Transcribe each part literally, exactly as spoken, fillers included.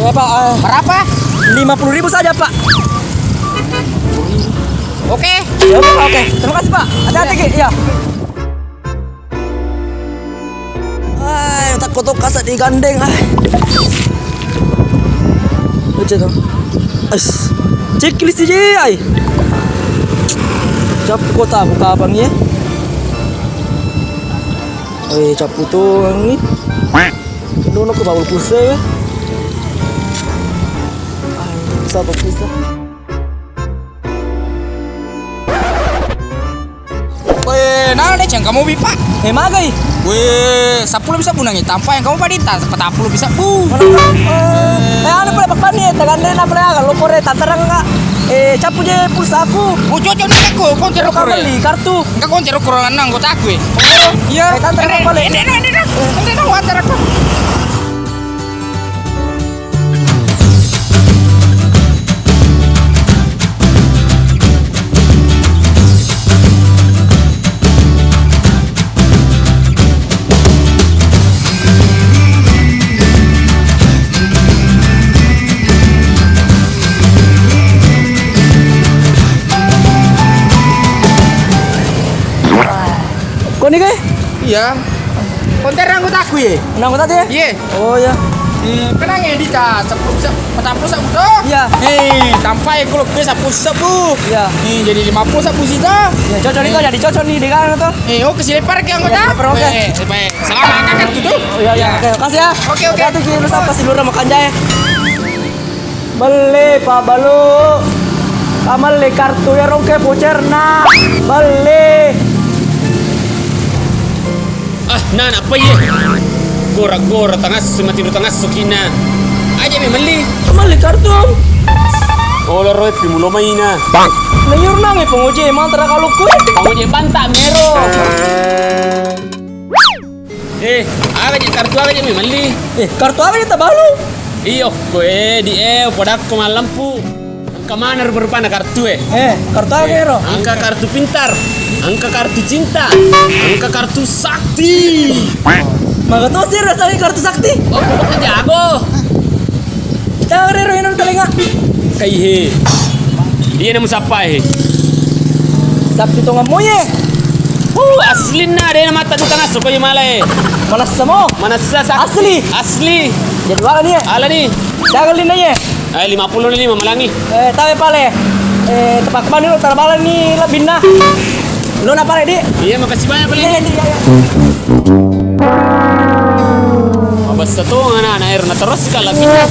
Ya, Pak, eh, berapa? Lima puluh ribu saja, Pak. Oke. Ya, Pak, oke. Terima kasih, Pak. Hati-hati, Ki. Iya. Ai, takko to kasa digandeng, ai. Baca to. As. Checklist aja, ai. Cappu kota aku kapang ya. Oi, cappu to ni. Nono ke bawul pulsa ya. Ai, bisa to pulsa. Weh, nana deh, cengkamu bi, Pak. Eh, magai? Weh, seppulo bisa bunangi. Tampa yang kamu padi, ta-, patappulo bisa bu. Eh, anu pale pappani, tagandena pale aga, lo kore tatarang enggak? Eh, cappu je pulsaku. Oh, cocok nih aku, konter kore. Beli kartu. Enggak konter kore, nang anggota aku, eh. Oh, iya. Eh, tatarang pale. Ini, ini, ini, ini. Ini, ini, antar aku. Koni ke? Iya. Konter anggotaku ye. Nang anggota ye? Iya. Oh iya. Eh, kenang ya, Dita, seppulo se-, patappulo sebbu to? Iya. Eh, tampa ya kalau ke seppulo sebbu. Iya. Eh, jadi lima puluh sebbu sita. Ya, cocok nih, jadi cocok nih, dengan to. Eh, oke, silepar ke anggota? Iya, silepar, oke. Eh, baik. Salam angkat tuh. Oh, iya, iya, oke, makasih ya. Oke, oke. Satu kilo apa sih, lurah makan jahe? Belle, Pak Balu. Amalle kartu ya, rongke pocerna. Belle. Ah, nana, apa ye? Gora-gora tangasso, matiru tangasso kina. Aja mi melli. Melli kartu. Olo roe pi mulo maina. Bang. Na yur nange pengoje mantara kalau kue. Pengoje banta mero. Eh, aga je kartu aga je mi melli? Eh, kartu aga je tabalu? Iyo, ko eh di eh podakko mallampu. Engka mana rupa-rupana kartu e? Eh, kartu aga ero? Engka kartu pintar, engka kartu cinta, engka kartu sakti. Maka to sih rasanya kartu sakti? Oh, pokoknya jago. Tau rero inung telinga. Kai he. Iya nemu sapa he. Sabtu tonga moye. Uh, aslinna de na mata duka ngaso ko mala e. Manassa mo. Manassa sa. Asli. Asli. Jadi wala ni. Ala ni. Sagal ni ye. Eh, lima puluh lima malangi. Eh, tawe pale. Eh, tepak mani lo tarbala ni lebinna. Lo na pale di. Iya, makasih banyak pale. Iya, iya, iya. Mabessa to anak-anak air na terus kala kita.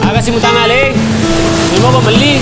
Aga si mutanga le? Memo ko melli?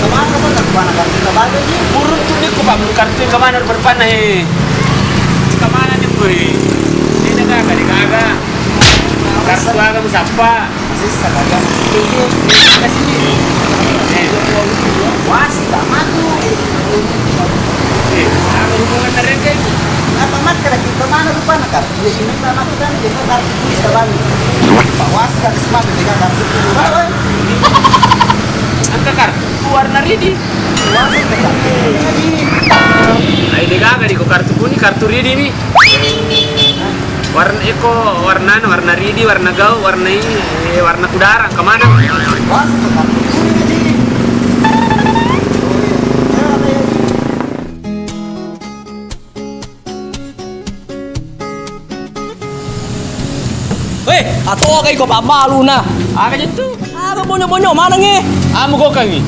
Kemana ko tak mana kartu ka bagai ji? Burung tu ni ko pammu kartu kemana rupa-rupanna he? Kemana ni ko he? Ini gaga, ini gaga. Kartu aga musappa. Sissa kalian. Kasih. Eh. Wasi tak matu. Eh, apa hubungan mereka itu? Apa mat kada kita mana rupa nak kartu? Dia sini tak matu kan dia kartu tulis tak balik. Pak wasi tak sempat dia kartu tulis. Apa? Angka kartu warna ridi. Wasi tak. Ai de gaga di ko kartu kuni kartu ridi mi. Warna eko, warna warna ridi, warna gau, warna ini, eh, warna kudara, kemana? Weh, atau kayak kau pamalu nah. Apa gitu? Apa bonyo-bonyo mana nge? Amu kau kangi.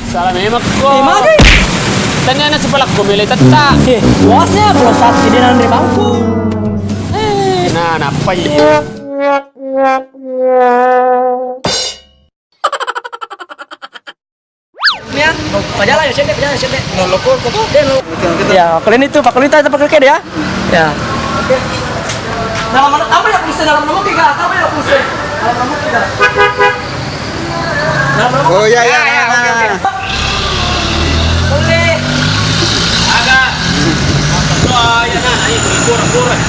Salah memang ko. Eh, magai? Tanya anak sebelah ko mele tetta. Eh, wasnya kalau saat ini nanti bangku. Eh, nah, napa iya? Ini ya, pajala ya, sendek, pajala, sendek. Noloko, koko. Dia no. Ya, kalian itu, Pak, kalian itu, Pak, kalian ya? Ya. Oke. Dalam mana? Apa ya, pulsa dalam nomor tiga? Apa ya, pulsa? Dalam nomor tiga. Dalam nomor Oh, iya, iya, iya, iya, iya. Oke, oke. Boleh. Agak. Wah, ya, nah, nah, itu, kurang, kurang.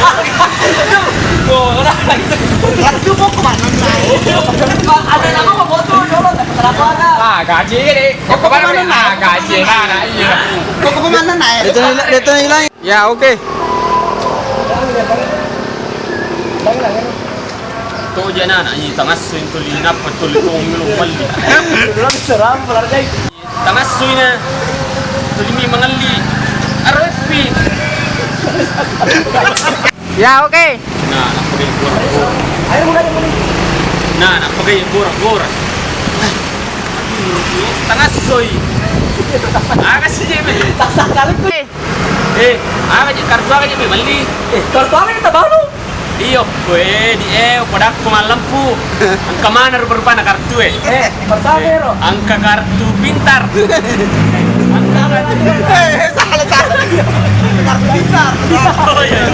Aduh, kurang. Aduh, mau kemana, Nay? Ada nama apa, foto, coba, kenapa ada? Ah, gaji ini. Kok kemana, Nay? Ah, gaji, nah, nah, iya. Kok kemana, Nay? Itu nilai, itu nilai. Ya, oke. To jana na, i tangasso tuli nappa tuli to melo malli. Tangasso ina tuli mi mangalli. Aroeppi. Ya, oke. Nah, nappa gai gora-gora. Nah, nappa gai gora-gora. Tangassoi. Aga sih, Jeme? Taksa kali ku. Eh, aga je kartu aga je melli? Eh, kartu aga je tabalu? Iyo, koe di e, podakko mallempu. Engka mana rupa-rupana kartu e? Eh, pertama ero. Angka kartu pintar. Angka kartu. Eh, salah, salah. Kartu pintar. Oh, iya.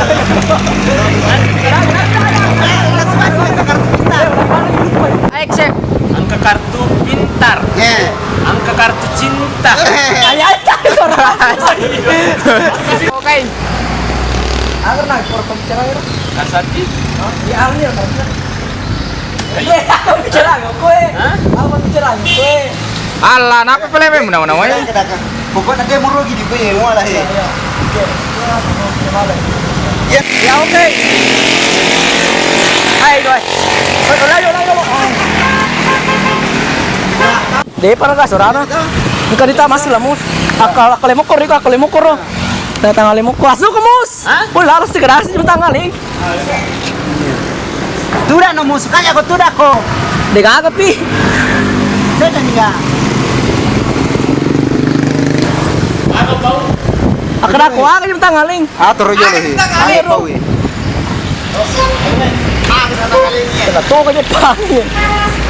Action. Angka kartu pintar. Eh. Angka kartu cinta. Eh. Ay, ay, ay, suara. Oke. Aku nak korban bicara ya. Kasati. Hah? Ya, aku ya, Bang. Iya, aku bicara sama kowe. Hah? Aku bicara sama kowe. Allah, napa pale memu nama-nama ya? Pokoknya dia mau rugi di kowe, mau lah, he. Iya, iya. Oke. Ya, oke. Hai, kowe. Kowe, kowe, ayo, ayo. De' pada gas orana. Engka dita masih lemus. Akal, akal lemokor iko, akal lemokor ro. Tengah-tengah lemokor. Asu ke mus. Hah? Woi, laras sih keras itu tanggal nih. Tuda no mus, kaya ko tuda ko. De' gaga pi. Saya tadi ya. Akal aku aga itu tanggal nih. Ah, terus jolo sih. Ayo, bro. Kena to ka Jepang.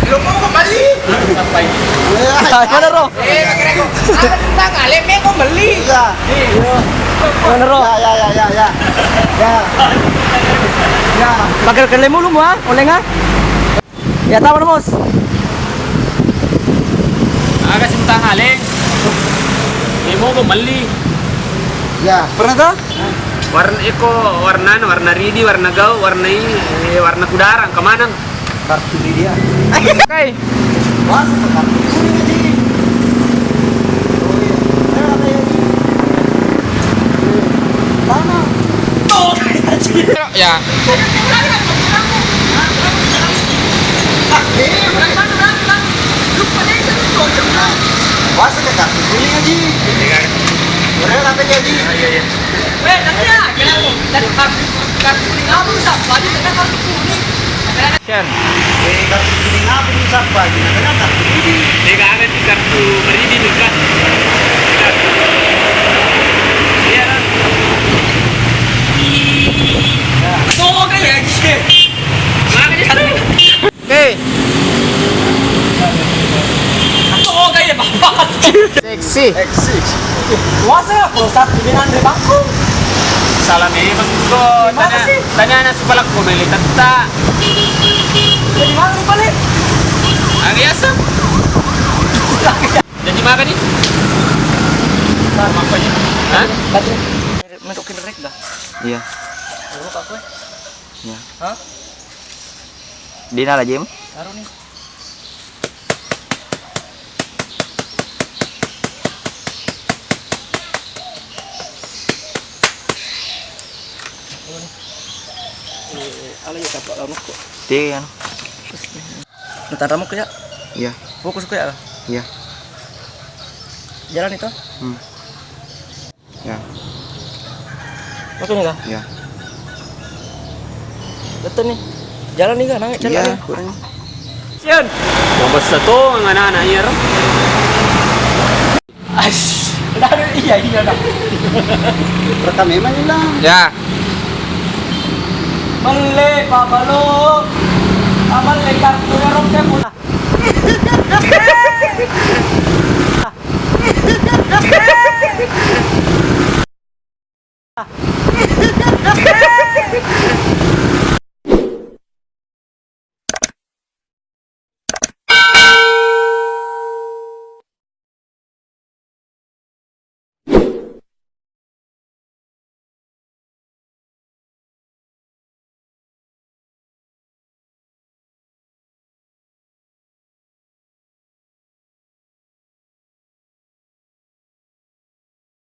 Lo mau kembali? Sampai. Mana ro? Eh, pakai rego. Aku tentang alem ya, kau beli. Iya. Mana ro? Ya, ya, ya, ya, ya. Ya. Ya. Pakai kelemu lu, ah, oleng, ah. Ya, tahu, Mus. Aga sintang aleng. Emo go melli. Ya, pernah tuh? Warna eko, warna, warna ridi, warna gau, warna i, eh, warna kudarang, kemanang? Kartu ridi ya. Oke. Wah, kartu ridi. Oh, iya. Ayo, apa ya? Tanah. Ya. Puasa ke kartu kuning, Haji? Iya. Udah, apa, Haji? Iya, iya. Weh, tadi ya, kenapa? Tadi kartu, kartu kuning apa lu, Sap? Tadi kena kartu kuning. Sian. Eh, kartu kuning apa lu, Sap? Tadi kena kartu kuning. Dia gak ada di kartu meridi nih, kan? Iya, kan? Iya. Tuh, oke ya, Haji. Mana dia? Oke. Aku oke ya, Bapak. Seksi. Seksi. Puasa ya, kalau saat ini nanti bangku. Salah memang kok. Gimana sih? Tanya anak sekolah kok beli tetta. Jadi mana nih, balik? Hari biasa. Jadi makan nih. Apa ya? Hah? Mentok kinerek dah. Iya. Dulu kak gue. Iya. Hah? Di nala jem? Taruh nih. Eh, ala ya, tapak lama kok. Tiga, ya. Ntar kamu ke ya? Iya. Fokus ke ya? Iya. Jalan itu? Hmm. Ya. Oke nih, Kak? Ya. Betul nih. Jalan nih, Kak, nangis jalan. Iya, nih. Kurang. Sian. Mabessa to anak-anak iya ro. As. Aduh, iya, iya, dah. Rekam memang hilang. Ya. Mele, Pak Balo. Amal lekar punya roknya pula.